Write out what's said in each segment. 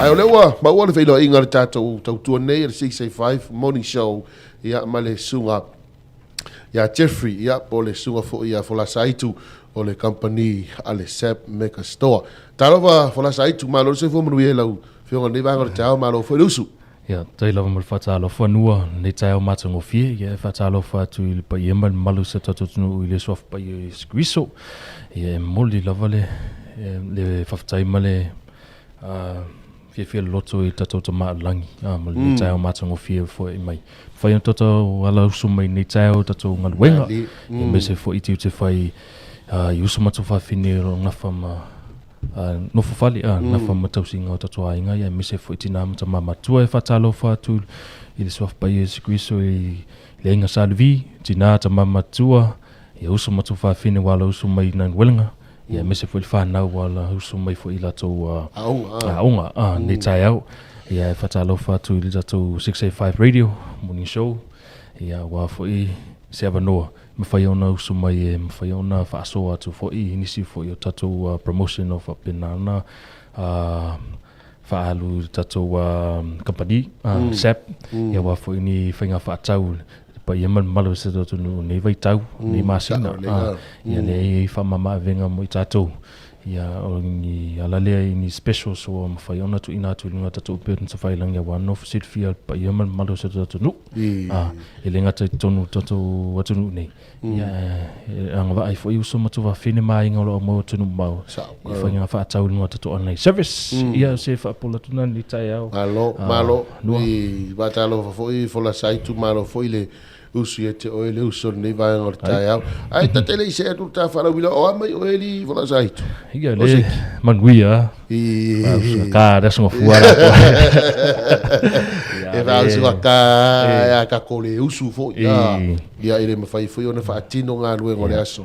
Ae o lea ua maua le feiloaiga o le tatou tautua nei o le 685 Morning Show, ia, ma le susuga ia Jeffrey, ia, po o le susuga foi ia Folasa Aitu o le kamupani a le SAP Mega Store. Talofa Folasa Aitu, malo le soifua manuia i lau afioga i lenei vaega o le taeao, malo foi le usu. Ia, faafetai lava mo le faatalofa Nua, lenei taeao matagofie. Ia, e faatalofa atu i le paia ma le mamalu o si o tatou atunuu i le Suafa Paia o Iesu Keriso. Ia, e momoli lava le, le faafetai ma le fiafia loloto i le tatou Tama i le Lagi mo lenei taeao matagofie foi mai. Mafai ona tatou alausu mai lenei taeao i tatou galuega, aemaise foi tiute fai i uso ma tuafafine o lo o nafa ma nofo fale, nafa ma tausiga o tatou aiga, ia aemaise foi tina ma tama matua. E faatalofa atu i le Suafa Paia Iesu Keriso i le aiga Sa Levi, tina, tama matua, ia uso ma tuafafine ua alausu mai i galuega, ia aemaise foi le fanau ua alausu mai foi i latou aoga lenei taeao. Ia e faatalofa atu i le tatou 685 Radio Morning Show, ia aua foi se avanoa mafai ona usu mai e mafai ona faasoa atu foi i nisi foi o tatou promotion o faapena ona faaalu i le tatou kamupani SAP, ia aua foi ni faiga faatau le paia ma le mamalu o si o tatou atunuu i lenei vaitau, lenei masina, ia lea e i ai faamama-avega mo i tatou. Ia, o ni ala lea i ni specials ua mafai ona tuuina atu i luga o tatou upega tafailagi aua nofo silafia le paia ma le mamalu o si o tatou atunuu. E le gata i totonu o le tatou atunuu nei, ia, e agavaa ai foi uso ma tuafafine ma aiga o lo o maua i atunuu mamao i faiga faatau i luga o tatou online service. Ia, o se faapola atu lena i lenei taeao. Malo, malo. I faatalofa foi folasa ai itumalo foi le Usu ia te oe le uso o lenei vaega o le taeao. Ae ta te le i see atu le ta faalauiloa, o a mai oe li folasa aitu? Ia le manuia. I ka le aso mafua la. E faausuga ka a ka ko le usu foi. Ia e le mafai foi ona faatino galuega o le aso.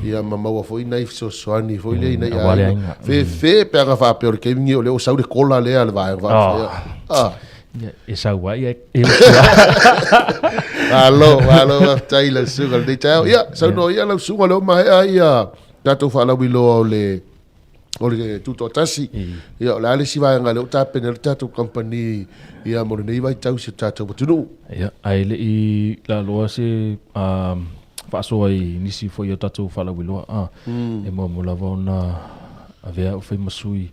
Ia ma maua foi nai fesoasoani foi lea ina ia fefe pe ana faapea o le taimi o lea ua sau le kola lea a le vaega faaupufai. Ah. Ia, e sau ai, e usu Malo, malo, faafetai lau susuga i lenei taeao. Ia, saunoa ia lau susuga o lea ua maea ia tatou faalauiloa o le tutoatasi. Ia, o le a le isi vaega lea ua tapena ai le tatou kamupani ia mo lenei vaitau i si o tatou atunuu? Ia, ae le i laloa se faasoa i nisi foi o tatou faalauiloa, e muamua lava ona avea au fai ma sui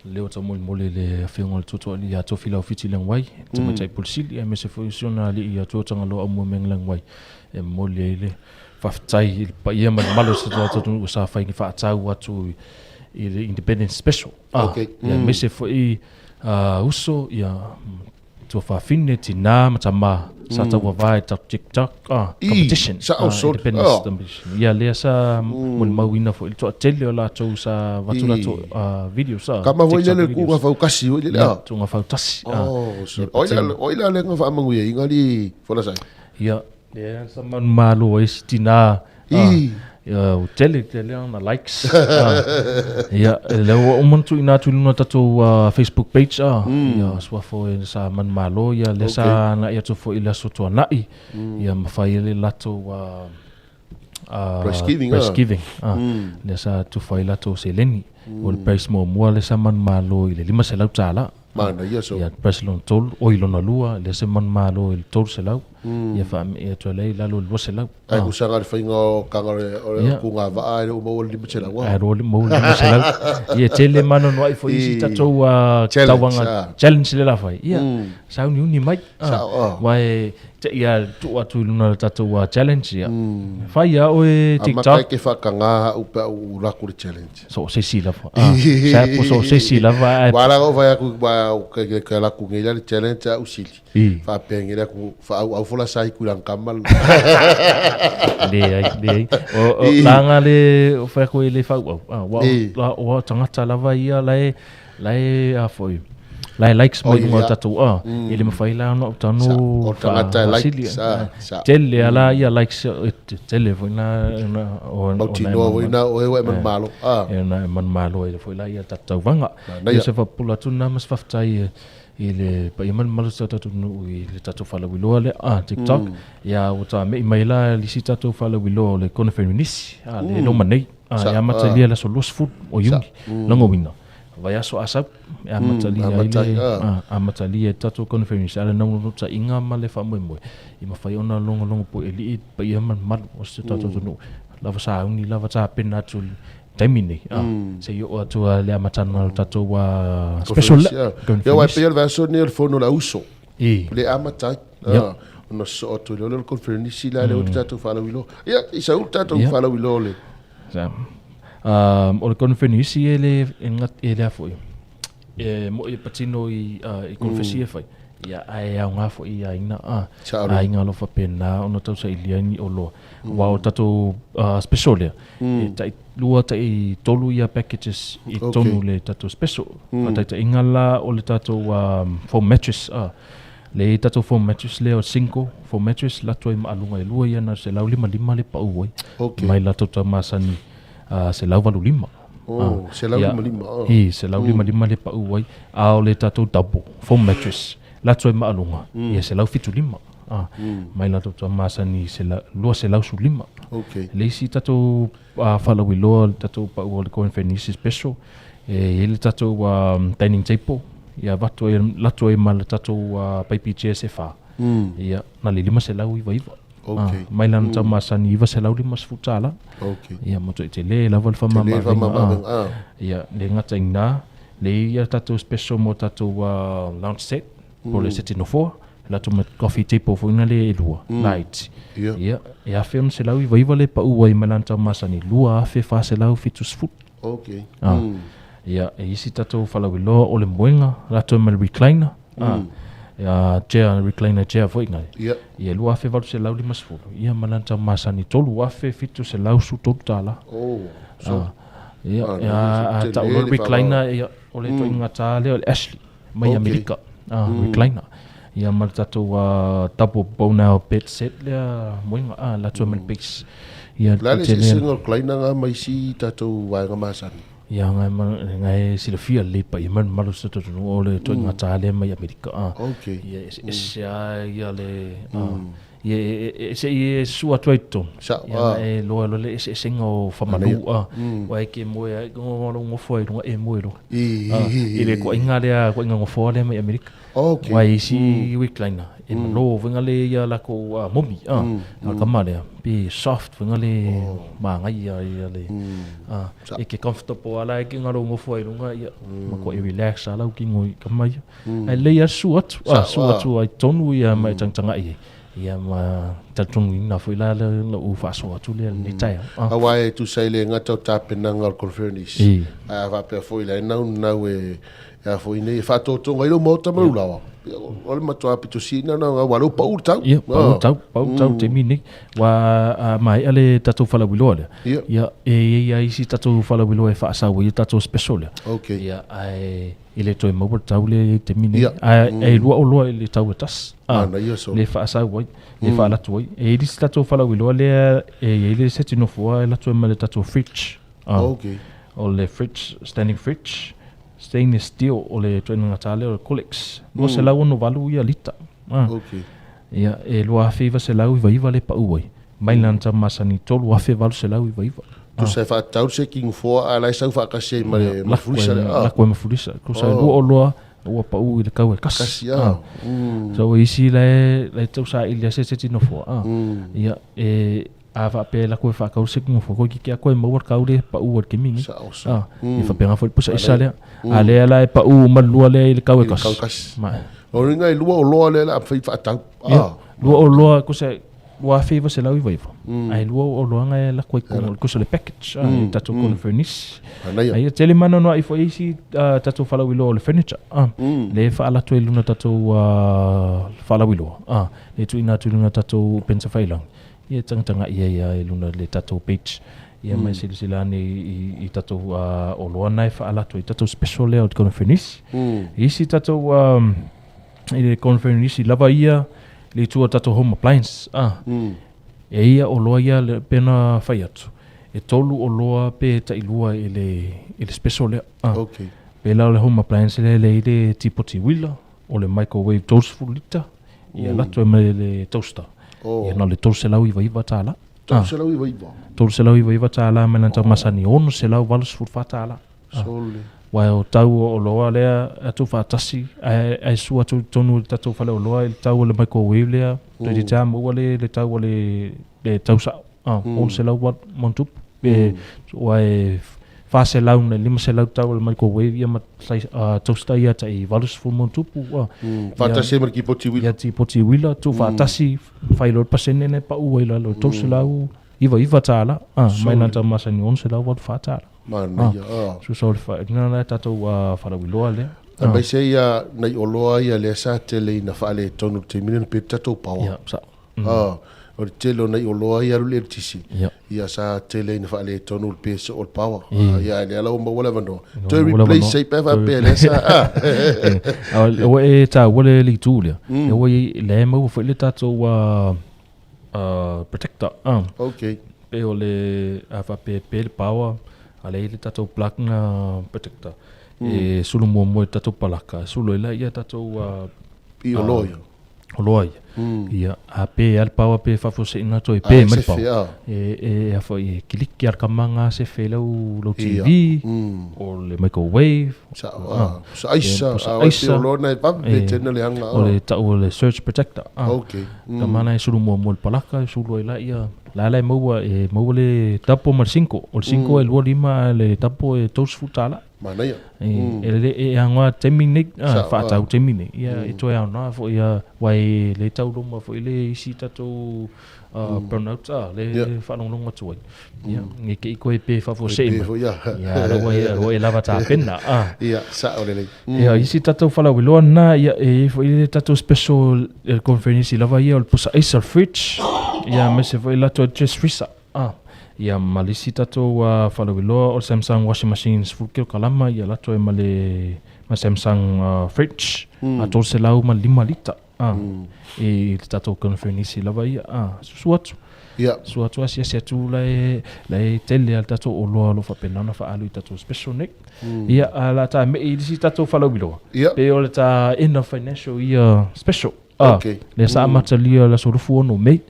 Leo taumolimoli i le Afioga o le Tuatualii ia Tofilau Fiti Leaguai, Tamaitai Pule Sili, aemaise foi o si ona alii ia Tuatagaloa Aumuamea Leaguai, e momoli ai le faafetai i le paia ma le mamalu o si o tatou atunuu sa fai ni faatau atu i le Independence Special. Ia, aemaise foi uso, ia, Tuafafine, tinā ma tamā, sa tauavā i taku TikTok competition. Sao soli. Independence competition. Ia lea sa molimauina foi le toatele o latou sa avatu latou video sa. Kama foi lele kuga faukasi foi lele. Ia, tuga fautasi. Oh, so. Oi la lenga faamanuia inga li folasai. Ia, lea sa manumalo ai si tinā. Ia, ua tele tele ona likes. Ia, lea ua uma ona tuuina atu i luga o tatou Facebook page ia suafa o e sa manumalo, ia lea sa agai atu foi i le aso Tuanai, ia ma fai ai le latou Prize giving. Prize giving. Lea sa tufa ai latou seleni. O le prize muamua lea sa manumalo i le $500. Manaia so. Ia, prize lona tolu, oi lona lua, lea sa manumalo i le $300. Ia faamee atu ai lea i lalo i le 200. Ai kusaga le faiga o kanga o le kuga vaa e le o maua le 500. Ai ro le maua le 500. Ia tele manoanoa'i foi isi tatou tauvaga challenge le la fai. Ia sauniuni mai. Aua e te i a tuu atu i luna o le tatou challenge ia. Fai a oe TikTok. Amata e ke whaakanga au pe au raku le challenge. So se si lava. Sa po so se si lava. Wala o vai aku wa ke ke laku ngai le challenge au sili. Faapea ngai aku whaau au fola sai ku lang kamal. Le ai le ai. O langa le o whai koe le whau au. Wa o tangata lava ia lae lae a foi. Lae likes mai lunga o tatou a. E le mawhai la ona o tano o tangata likes a. Tele ala ia likes tele foi na o Mautinoa foi na o e wa e manumalo. E na e manumalo ai foi la ia tatou tauvaga. Ia se whapula atu na mas whaftai i le paia ma le mamalu o si o tatou atunuu i le tatou faalauiloa lea a TikTok. Ia ua tame'i mai la le isi tatou faalauiloa o le Kona Feminisi a le loma nei a e amatalia i le aso 20 o Iuni. Lagouina. Vaiaso a sau e amatalia ai le amatalia e tatou conference a le naunautaiga ma le faamoemoe i mafai ona logologo puelii i paia ma le mamalu o si o tatou atunuu lava sauni lava tapena atu i le taimi nei se i oo atu le amataga o le tatou special lea. Ia aua e pei o le vaiaso lenei o le fono a le auso le amata ai ona sosoo atu ai loa lea o le conference la lea ua tatou faalauiloa. Ia i sau le tatou faalauiloa o le O le konofenisi e le e lea foi e mo'i e patino i i konofesi e fai ia ae aoga foi i aiga a aiga o lo o faapena ona tausailia ni oloa aua o tatou special lea e tai lua tai tolu ia packages i totonu le tatou special. Faataitaiga la o le tatou foam mattress a le i tatou foam mattress lea o single foam mattress latou ai maaluga e lua ia na o le 155 le pau ai mai latou tau masani 185. Oh, 155. Oh. I, 155 le pau ai. A o le tatou double foam mattress latou ai maaluga ia 175. Mai latou tau masani 215. Le isi tatou faalauiloa le tatou pau o le Coin Fenisi special e i ai le tatou dining table ia avatu ai latou ai ma le tatou paipi chairs e fa. Ia na le 599. Okay. Mai lana tau masani $950. Okay. Ia matuai tele lava le faamamaavega. Ia le gata i lena, le i ai tatou special mo tatou lounge set po o le seti nofoa, latou ma coffee table foi na le e lua, laiti. Ia, e $1,699 le pau ai mai lana tau masani, $2,470. Okay. Ia, e isi tatou falauiloa o le moega, latou ma le recliner. Ia, chair, recliner chair foi ngai. Ia. Ia, $2,850. Ia, ma lana tau masani, $3,713. Oh, so. Ia, a tau loa le recliner, ia, o le ituaiga ta lea o le Ashley, mai Amerika, recliner. Ia, ma le tatou double bonao bed set lea moega, latou ma le base. Ia, O le a le eseesega o le recliner na ma isi tatou vaega masani? Ia ngai ma ngai silafia lelei paia mai le mamalu o si o tatou atunuu o le ituaiga ta lea mai Amerika a. Okay. Ia eseese lava ia le ia e se i e sua atu ai i totonu. Sao. Ia ona e iloa loa le eseesega o faamalu a. Aua e ke moe ai lou nofo ai i luga e moe loa. I le ituaiga lea ituaiga nofoa lea mai Amerika. Okay. Aua e isi recliner e malo foi na le ia lakou momi a kama lea pe soft foi na le manaia ia le e ke comfortable a la e ke ngalo ngofo ai lunga ia ma ko e relax a lau kino i kama ia ai lei a su atu a su atu ai tonu ia ma e tangtanga i ia ma talitonuina foi la le lou faasoa atu lea i lenei taeao. Aua e tusa ai le gata o tapenaga o le conference ae a faapea foi la e naunau e E a foi nei, e faatotoga ai lou maota ma lou laoa. O le matua pito sili na aua lea ua pau le tau. Ia, pau le tau, pau le tau i le taimi lenei. Ua maea le tatou falauiloa lea. Ia. Ia, e i ai lava isi tatou falauiloa e faasau ai le tatou special lea. Okay. Ia, ae e le toe maua le tau lea i le taimi lenei. Ia. Ae e lua oloa i le tau e tasi. Manaia solo. Le faasau ai, le faalatu ai. E i ai le isi tatou falauiloa lea e i ai le seti nofoa e alu atu ai ma le tatou fridge. Okay. O le fridge, standing fridge. Stainless steel o le ituaiga gata lea o le Colex. 268 ia lita. Okay. Ia, e 2,999 le pau ai. Mai lana tau masani 3,899. Tusa e faatatau le seki nofoa ae la e sau faatasi ai ma le mafulisa lea. Lako ai mafulisa. Tusa e lua oloa ua pau i le kau e kasi. Kasi a. So isi la e la e tau saili ai se seti nofoa. Ia, e A faapea e lako e faakau se nofoa, koe kiki a koe maua le kau le pau a le kemi nei. Sao, sao. A, ia faapena foi le pusa isa lea. A lea la e pau uma le lua lea i le kau e I le kau kasi. kasi. Ma. O lona uiga e lua oloa lea o le a mafai faatau. Ia, lua oloa kosa 2,999. Ae lua oloa na e lako i totonu o le kosa o le package, a, i tatou kona furnish. Manaia. Aia tele mana noa i foi isi tatou falauiloa o le furniture, a, lea e faalato i luna tatou falauiloa, a, lea e tuuina atu i luna tatou upega tafailagi. Ia tagatagai ai lava i luna le tatou page ia mai silasila ane i tatou oloa na e faalato i tatou special lea o le conference. I isi tatou i le conference lava ia le itu o tatou home appliance e ia oloa ia le pei ona fai atu e tolu oloa pe tailua i le special lea. Okay. Pei la o le home appliance lea e i ai le tipoti uila o le microwave 30 lita Ia latou ai ma le toaster. Oh. Ia na o le $399. $399. $399 mai lana tau masani $684. Sole. Aua o tau o oloa lea e tuufaatasi ae ae sua atu i totonu o le tatou faleoloa i le tau o le microwave lea, toeitiiti lava maua le le tau o le le tau sao, $600 ma ona tupu. Pe aua e $400 nai le $500 tau o le microwave ia ma toaster ia tai $80 ma ona tupu. Faatasi ai ma le kipoti uila. Ia kipoti uila tuufaatasi fai loa le pasene lena e pau ai i lalo i le $399, mai lana tau masani $684. Manaia, ah. Susa o le faaiuga lea tatou faalauiloa lea. Aemaise ia nai oloa ia lea sa tele ina faaletonu i le taimi lea na pei le tatou power. Ia, sa. Ah, o le tele o nai oloa ia alu i le eletise, ia sa tele ina faaletonu le pe soo o le power. Ah, ia lea la ua maua le avanoa. Toe replace ai pe a faapea lea sa. Ah. Ua e taua le itu lea. Ua i lea e maua foi le tatou protector. Ah. Okay. Pei o le a faapea e pe le power, a lea e i ai le tatou plug na protector. E sulu muamua i le tatou palaka, e sulu ai laia tatou I oloa ia. Oloa ia. Ia, a pe lava le power pe faafuaseina toe pe mai le power. E a foi e kiliki lava le tama na sefe i lau TV, o le microwave. Sao, pusa aisa, a o le oloa na e vave pe tena le aga. O le tau o le surge protector. Okay. Tama na e sulu muamua i le palaka, e sulu ai laia. La la e maua, e maua le tapo ma le sinko. O le sinko e 25 a le tapo e $30. Manaia. E le e aoga taimi nei, faatau taimi nei. Ia e toe aoga foi ia aua e le tauloma foi le isi tatou burnout le faalogologo atu ai. Ia ne te i koe pe faafuasei mai. Ia la ua e lava tapena. Ia sao lelei. Ia isi tatou falauiloa na ia e i ai foi le tatou special conference lava ia o le pusa aisa o le fridge. Ia aemaise foi latou chest freezer. Ia ma le isi tatou falauiloa o le Samsung washing machine 10 kilokalama ia latou ai ma le ma Samsung fridge 305 lita i le tatou conference lava ia. Susu atu. Susu atu asiasi atu la e la e tele lava le tatou oloa o lo o faapena ona faaalu i tatou special nei. Ia a o le a ta mei i le isi tatou falauiloa. Pei o le ta end of financial year special. Lea sa amatalia i le aso 26 Mei,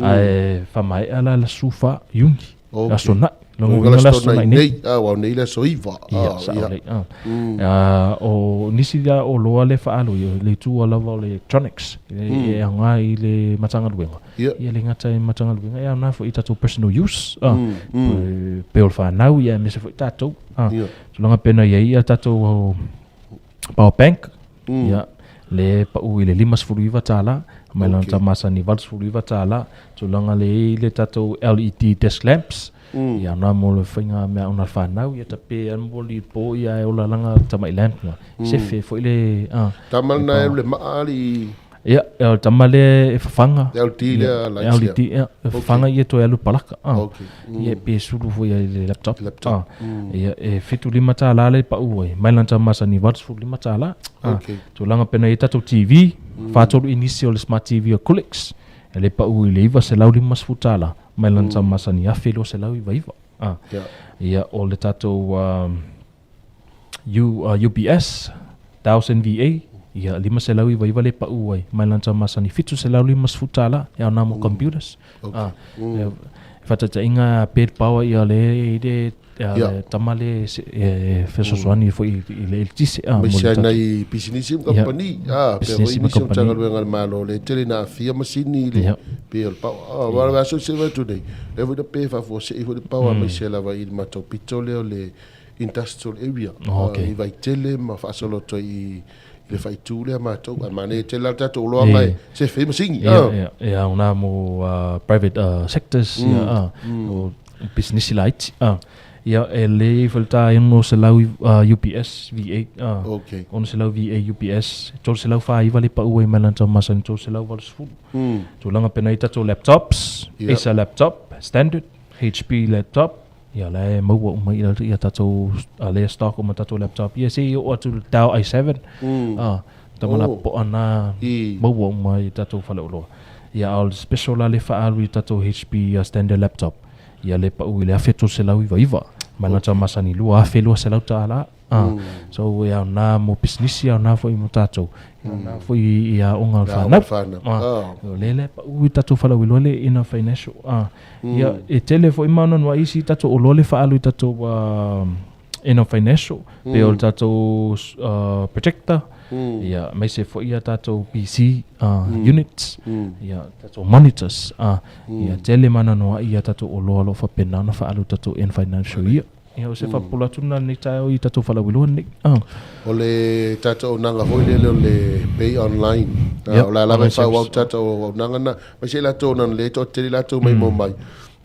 ae faamaea la le aso 14 Iuni, le aso Na'i. Lona uiga le aso Na'i nei. Aua o nei le aso 9. Ia, sao lelei. O nisi la oloa lea e faaalu i le itu lava o le electronics, e aoga i le Matagaluega. Ia le gata i le Matagaluega, e aoga foi i tatou personal use, pei o le fanau, aemaise foi tatou. Tulaga pei ona i ai a tatou power bank, Ia, le pau i le $59, mai lana tau masani $89, tulaga le i ai le tatou LED desk lamps, ia ona mo le faiga mea ona fanau, ia tape a moli po ia e ola langa tamai lamp na. Sefe foi le a. Tama na e le maa ali. Ia, o le tama lea e fafaga. LED lea lights ia. LED, ia, e fafaga ia toe alu palaka. Ia pe sulu foi ai le laptop. Laptop. Ia e $75 le pau ai, mai lana tau masani $85. Tulaga pena i tatou TV, 43 inisi o le Smart TV o Coolix, e le pau i le $950, mai lana tau masani $1,299. Ia o le tatou UPS 1000 VA, ia $599 le pau ai, mai lana tau masani $750, e ao nā mo computers. E faataitaiga bed power ia le i le tama le e fesoasoani foi i le eletise. Aemaise ai nai pisinisi ma kamupani, pea foi nisi o Matagaluega a le Malo lea e tele ina aafia masini i le pe o le power. Aua o le aso se i vaai atu nei, lea foi na pe faafuasei foi le power aemaise lava i le matou pito lea o le industrial area i Vaitele ma faasolo atu ai i le faaitu lea matou. Ae manaia tele la le tatou oloa e sefe ai masini. Ia, ia, aoga mo private sectors, ia, o pisinisi laiti. Ia, e le i foi le ta 600 UPS V8, 600 VA UPS, 349 le pau ai mai lana tau masani 380. Tulaga pena i tatou laptops, Acer laptop, standard, HP laptop, Ia la e maua uma i ia tatou lea stock uma tatou laptop. Ia se i oo atu le Dell i7. Ah, tama la poa na maua uma i tatou faleoloa. Ia a o le special la le faaalu i tatou HP standard laptop. Ia le pau i le $1,399. Mai lana tau masani $2,200. So e aoga mo pisinisi, aoga foi mo tatou. E aoga foi i aoga o le fanau. O lea la e pau i tatou falauiloa le ina financial. Ia e tele foi ma anoanoai isi tatou oloa le faaalu i tatou. Eno Financial, pe o le tatou projector, ia, aemaise foi a tatou PC units, ia, tatou monitors, ia, tele ma anoanoai a tatou oloa o lo o faapena ona faaalu i tatou Eno Financial ia. Ia, o se faapopola atu lena i lenei taeao i tatou faalauiloa lenei. O le tatou auaunaga foi lele o le pay online, o la e lava e faaauau le tatou auaunaga lena, aemaise i latou ona lea e toatele latou maimoa mai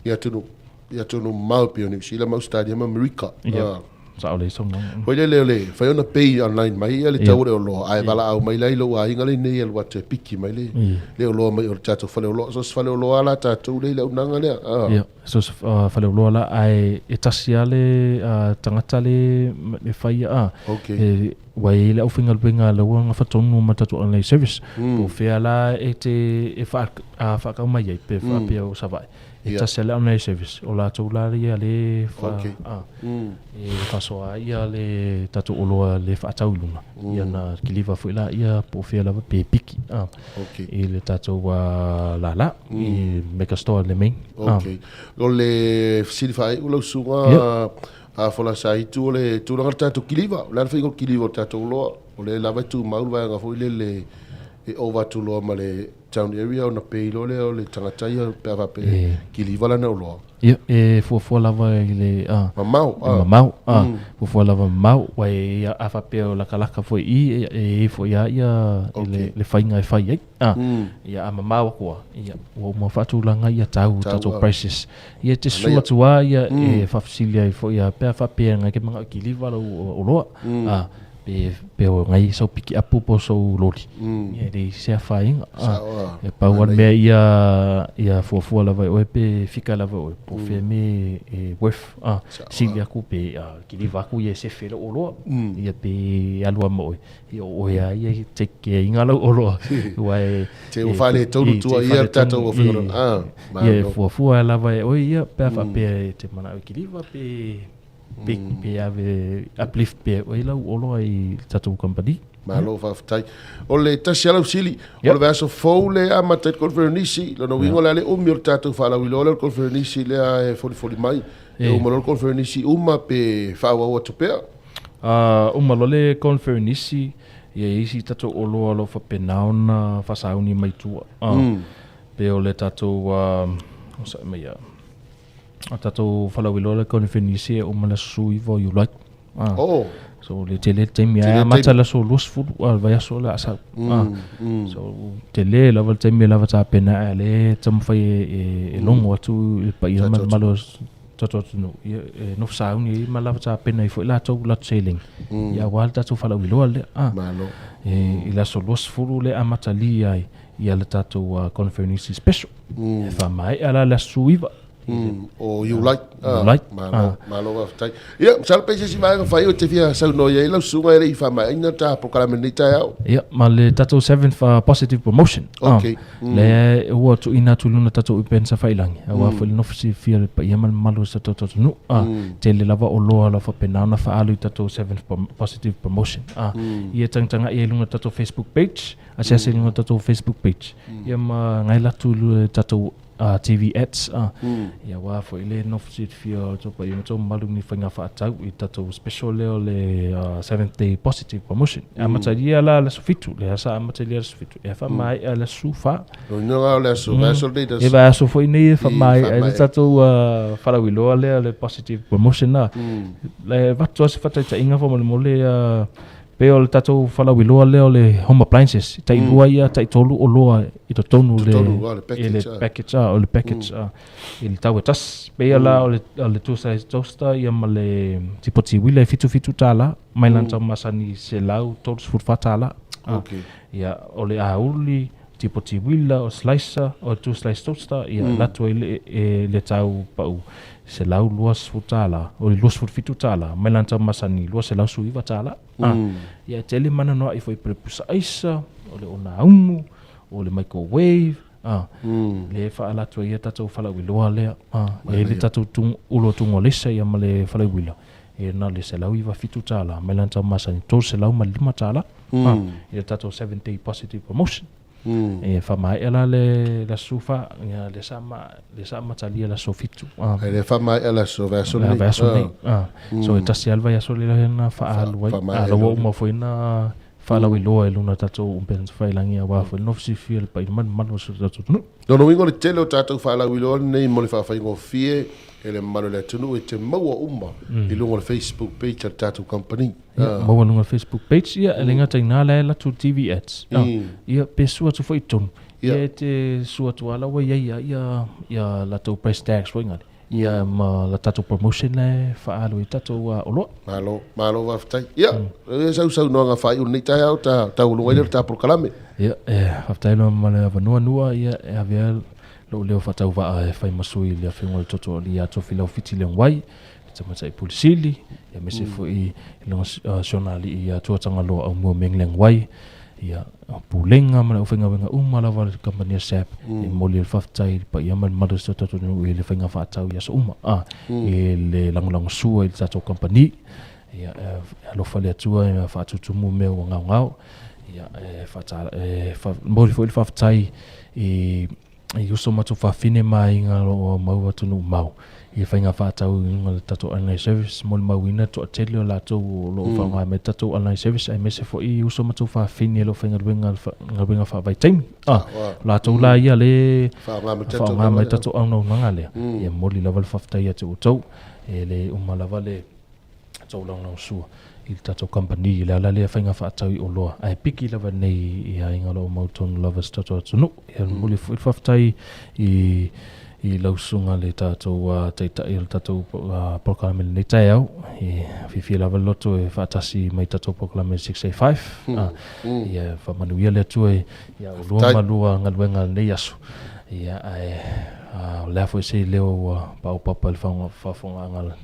i atunuu i atunuu mamao e pei o Niu Sila ma Ausetalia ma Amerika. Ia, sao lelei saunoaga. Foi lele o le fai ona pay online mai ia le tau o le oloa, ae valaau mai la i lou aiga lea nei e alu atu e piki mai le, le oloa mai o le tatou faleoloa. So o se faleoloa la tatou lea i le auaunaga lea. Ia, so o se faleoloa la, ae e tasi lava le tagata le e faia a. Okay. Ua i ai le aufaigaluega a laua gafatonu ma le tatou online service. Po o fea la e te e faatau mai ai pe faapea o Savaii. E tasi lava le online service, o latou la ia le e faasoa ai ia le tatou oloa le faatau i luga, ia ona kiliva foi laia po o fea lava pe piki i le tatou lala i Mega Store i le main. Ok. O le fesili faaiu lau susuga a Folasaaitu, o le tulaga o le tatou kiliva, o le a le faiga o le kiliva o le tatou oloa? O lea lava e tumau le vaega foi lele e ova atu loa ma le town area ona pay loa lea o le tagata ia pe a faapea e kiliva lana oloa. Ia, e fuafua lava i le mamao, le mamao, fuafua lava mamao, aua e a faapea o latalata foi i i, e i ai foi lava ia le faiga e fai ai. Ia, a mamao atu lava, ia, ua uma faatulaga ia tau, tatou prices. Ia, e te susu atu lava ia e faafesili ai foi pe a faapea e te manao e kiliva lau oloa. Pe o ngai sau pikiapu po o sou loli, ia e leai se afaina. E pau lava le mea ia, ia fuafua lava e oe pe fika lava e oe, po o fea mea e worth, sili atu pe kiliva atu ia e sefe lou oloa, ia pe alu lava ma oe, ia o oe lava ia e take care ina lau oloa. Aua e... Te ua faaletonu tua ia le tatou ofi. Ia e fuafua lava e oe ia pe a faapea e te manao e kiliva pe... Pe, pe ave uplift pea e oe lau oloa i le tatou company. Malo faafetai. O le tasi lava lau fesili, o le vaiaso fou lea e amata ai le conferenisi, lona uiga o le a le umi o le tatou faalauiloa lea o le conferenisi lea e folifoli mai. E uma loa le conferenisi uma pe faaauau atu pea? Uma loa le conferenisi, ia e i ai si tatou oloa o lo o faapena ona faasauni mai tua. Pe o le tatou, o sae mai ia. O tatou falauiloa le konifenisi e uma le aso 19 o Iulai. Ah. Oh. So le tele le taimi ae amata le aso 20 a le vaiaso o le a sau. Ah. So tele lava le taimi e lava tapena ae le taumafai e logo atu i le paia ma le mamalu o tatou atunuu ia e nofo sauni ai ma lava tapena ai foi latou latou seleni ia aua le tatou falauiloa lea. Ah. Malo. E i le aso 20 le amatalia ai ia le tatou conference special. E faamaea la le aso 19. O Iulai. Iulai. Malo, malo faafetai. Ia, masalo pe i se isi vaega faaiu e te fia saunoa i ai lau susuga e le i faamaeaina ta polokalame i lenei taeao. Ia, ma le tatou seventh positive promotion. Okay. Lea ua tuuina atu i luna tatou upega safailangi, aua foi le nofo silafia le paia ma le mamalu o si o tatou atunuu. Tele lava oloa o lo o faapena ona faaalu i tatou seventh positive promotion. Ia tagatagai ai i luga o le tatou Facebook page, asiasi i luga o le tatou Facebook page, ia ma gaela atu i le tatou TV ads ia aua foi le nofo silafia o tou paia ma tou mamalu ni faiga faatau i tatou special lea o le seventh day positive promotion. E amatalia la le aso 7, lea sa amatalia le aso 7, e faamaea le aso 4. Lona uiga o le aso, vaiaso lenei le aso. E vaiaso foi nei e faamaea ai le tatou falauiloa lea o le positive promotion la. E avatu lava se faataitaiga faamolemole Pei o le tatou falauiloa lea o le home appliances, tai lua ia, tai tolu oloa i totonu le, i le package, o le package i le tau e tasi. Pei la o le two size toaster ia ma le tipoti uila e $77, mai lana tau masani $134. Ia, o le auli, tipoti uila, o slicer, o le two slice toaster, ia alu atu ai le tau pau $120, o le $27 mai lana tau masani $219. Ia e tele mananoa'i foi po o le pusa aisa, o le onaumu, o le microwave, lea e faaala atu ai ia tatou falauiloa lea. E i ai le tatou ulo tugolesa ia ma le faleuila, e na o le $197 mai lana tau masani $305 i le tatou 7 day positive promotion. E faamaea la le aso 14, ia lea sa lea sa amatalia le aso 7. Ai lea faamaea le aso vaiaso lenei. Vaiaso lenei. So e tasi lava le vaiaso lea na faaalu ai. A o la ua uma foi ona faalauiloa i luga o tatou upega tafailagi aua foi le nofo silafia i le paia malumalu o si o tatou atunuu. Lona uiga o le tele o tatou faalauiloa lenei mo le faafaigofie e le mamalu o le atunuu e te maua uma i luga o le Facebook page a le tatou kamupani. Ia, maua i luga o le Facebook page, ia, e le gata i ina la e alu atu le TV ads. Ia, pe sua atu foi i totonu, ia e te sua atu lava la ua i ai lava ia latou price tags foi ngale, ia ma la tatou promotion la e faaalu ai tatou oloa. Malo, malo faafetai. Ia, e sau saunoaga faaiu i lenei taeao ta taualuga ai lea o le ta polokalame. Ia, e faafetai loa ma le avanoa Nua, ia e avea lou leo faatauvaa e fai ma sui i le Afioga i le Toto Alii ia Tofilau Fiti Leaguai, le Tamaitai Pule Sili, aemaise foi i lona si ona alii ia Tuatagaloa Aumua Meng Leaguai, ia Pulega ma le aufaigaluega uma lava a le kamupani a SAP, e momoli ai le faafetai i le paia ma le mamalu o si o tatou atunuu i le faiga faatau i aso uma, i le lagolagosua i le tatou kamupani. Ia, e alofa le Atua e faatutumu mea ua gaogao. Ia, e momoli foi le faafetai i i uso ma tuafafine ma aiga o lo o mau atunuu mau i le faiga faatau i luga o le tatou online service, molimauina le toatele o latou o lo o faaaoga mai le tatou online service aemaise foi uso ma tuafafine o lo o faigaluega galuega faavaitaimi. O latou la ia le faaaoga mai le tatou auaunaga lea, ia momoli lava le faafetai ia te outou, e le uma lava le tou lagolagosua i le tatou kamupani i le ala lea faiga faatau i oloa ae piki lava nei i aiga o lo o mautonu lava si tatou atunuu. Ia momoli foi le faafetai i i lau susuga le tatou taitai o le tatou polokalame i lenei taeao. E fiafia lava le loto e faatasi mai tatou polokalame 6A5. Ia faamanuia le Atua ia oulua ma lua galuega i lenei aso. Ia ae o le a foi se leo ua paopapa i le faafofogaaga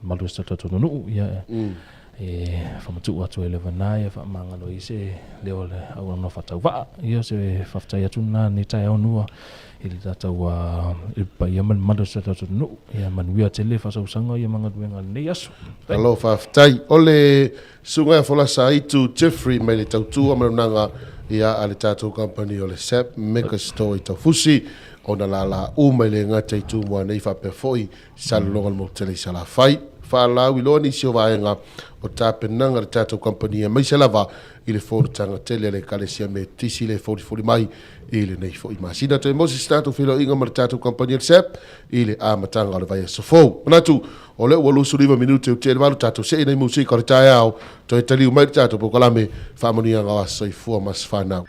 malu o si o tatou atunuu, ia e faamatuu atu ai lava na ia faamagalo ai se leo o le auaunaga faatauvaa. Ia o se faafetai atu lena i lenei taeao nua i le tatou i le paia ma le mamalu o si o tatou atunuu. Ia manuia tele faasausaga ia ma galuega i lenei aso. Malo faafetai. O le Susuga ia Folasa Aitu Jeffrey mai le Tautua ma le Unaga ia a le tatou kamupani o le SAP Mega Store i Taufusi ona lala uma i le gata i Tumua nei faapea foi Salelologa le motu tele i Salafai. Faalauiloa nisi o vaega o tapenaga a le tatou kamupani aemaise lava i le fonotaga tele a le Ekalesia Metotisi le folifoli mai i lenei foi masina. Toe maua se isi tatou feiloaiga ma le tatou kamupani a le SAP i le amataga o le vaiaso fou. Manatu o lea ua 29 minute ua tea i le 8 tatou see nei musika o le taeao toe taliu mai le tatou polokalame faamanuiaga o aso soifua ma aso fanau.